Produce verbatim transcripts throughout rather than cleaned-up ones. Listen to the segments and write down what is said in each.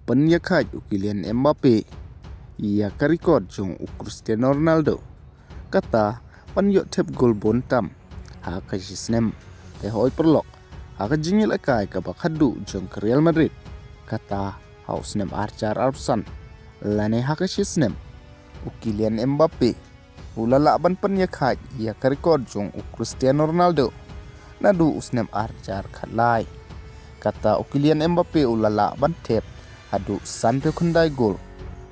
pynïakhaid u Kylian Mbappe ïa ka record jong u Cristiano Ronaldo. Kata ban ïoh thep gol bun tam ha ka shi snem. Te hoi paralok, ha ka jingïalehkai kaba khatduh jong ka Real Madrid, kata ha u snem ar hajar arphew san lane ha ka shi snem, u Kylian Mbappe u la lah ban pynïakhaid ïa ka record jong u Cristiano Ronaldo naduh u snem ar hajar khatlai. Kata u Kylian Mbappe u la lah ban thep haduh sanphew khyndai gol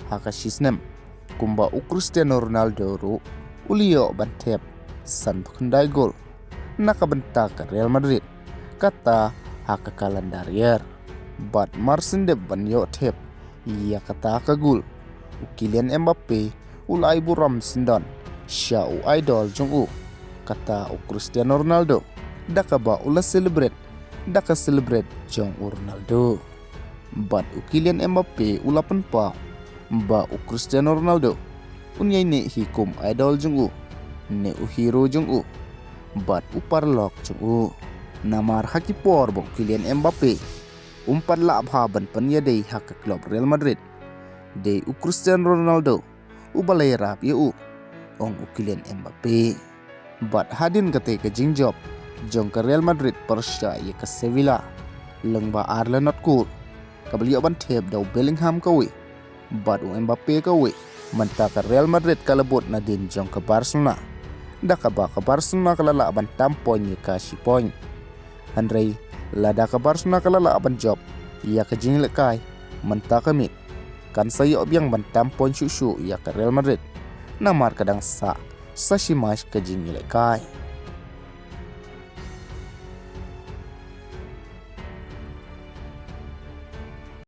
ha ka shi snem, kumba u Cristiano Ronaldo ruh u la ïoh ban thep sanphew khyndai gol na ka bynta ka Real Madrid, kata ha ka calendar year. Bad marsien dep ban ïoh thep ïa kata ka gol, u Kylian Mbappe u la ai burom syndon sha u idol jong u, kata u Cristiano Ronaldo, da kaba u la celebrate da ka celebrate jong u Ronaldo. Bad u Kylian Mbappe u la pynpaw ba u Cristiano Ronaldo un ïai neh hi kum idol jong u, ne u hero jong u, bad u paralok jong u. Namar ha ki por ba u Kylian Mbappe um pat lah bha ban pynïadei ha ka club Real Madrid, dei u Cristiano Ronaldo uba la ïarap ïa u, ong u Kylian Mbappe. Bad hadien katei ka jingjop jong ka Real Madrid pyrshah ïa ka Sevilla lyngba ar la not kul, kaba la ïoh ban thep da u Bellingham kawei bad u Mbappe kawei, mynta ka Real Madrid ka la bud nadien jong ka Barcelona, da kaba ka Barcelona ka la lah ban tam point ïa ka shi point. Hynrei lada ka Barcelona ka la lah ban jop ïa ka jingïalehkai mynta ka miet, kan sa ïoh biang ban tam point shuh shuh ïa ka Real Madrid, namar ka dang sah sa shi match ka jingïalehkai.